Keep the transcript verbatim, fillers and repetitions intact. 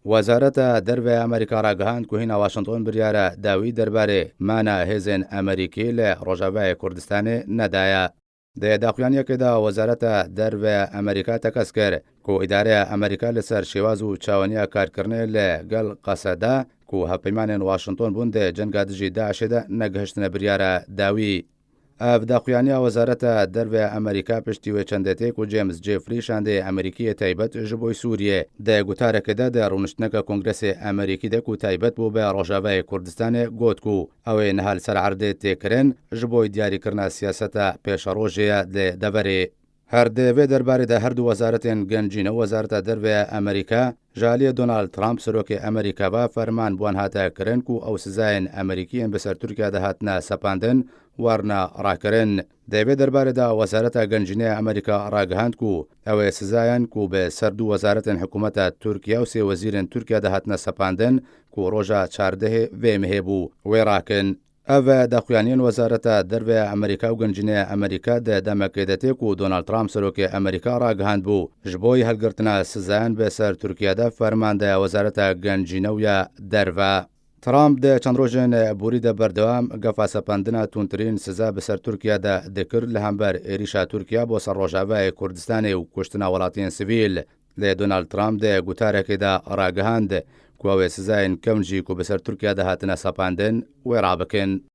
Wezareta Derve ya Amerîka ragihand ku hîna Washington biryara dawî derbarê mana hêzên Amerîkî li Rojavayê Kurdistanê nedaye. Di daxuyaniyekê de Wezareta Derve ya Amerîka tekez kir ku îdareya Amerîka li ser şêwaz û çawaniya karkirinê li gel Qeseda ku hevpeymanên Washington bûn di cenga dijî DAIŞê de negihiştine biryara dawî. Ev daxuyaniya Wezareta Derve ya Amerîka piştî wê çendê tê ku James Jeffrey şandê Amerîkî yê taybet ji bo Sûriyê di gutarekê de di rûniştineke Kongresê Amerîkî de ku taybet bû bi Rojavayê Kurdistanê got ku ew ê niha li ser erdê tê kirin ji bo diyarîkirina siyaseta pêşerojê ye di deverê. Her di vê derbarê de her du wezaretên gencîne û Wezareta Derve ya Amerîka ji aliyê Donald Trump serokê Amerîka ve ferman bi wan hate kirin ku ew sizayên Amerîkî yên bi ser Tirkiye de hatine sepandin werine rakirin. Di vê derbarê de Wezareta Gencînê ya Amerîka ragihand ku ew ê sizayên ku bi ser du wezaretên hikûmeta Tirkiye û sê wezîrên Tirkiye de hatine sepandin ku roja çardehê vê mehê bû wê rakin. Ev daxuyaniyên Wezareta Derve ya Amerîka û Gencînê ya Amerîka di demekê de tê ku Donald Trump serokê Amerîka ragihand bû ji bo yê hilgirtina sizayan bi ser Tirkiye de ferman daye Wezareta Gencîne û ya Derve. Trump di çend rojên borî de berdewam gefa sepandina tundtirîn siza bi ser Tirkiye de dikir li hember êrîşa Tirkiye bo ser Rojavayê Kurdistanê û kuştina welatiyên sivîl. Lê Donald Trump di gutarekê de ragihand ku ew ê sizayên kevn jî ku bi ser Tirkiye de hatine sepandin wê rabikin.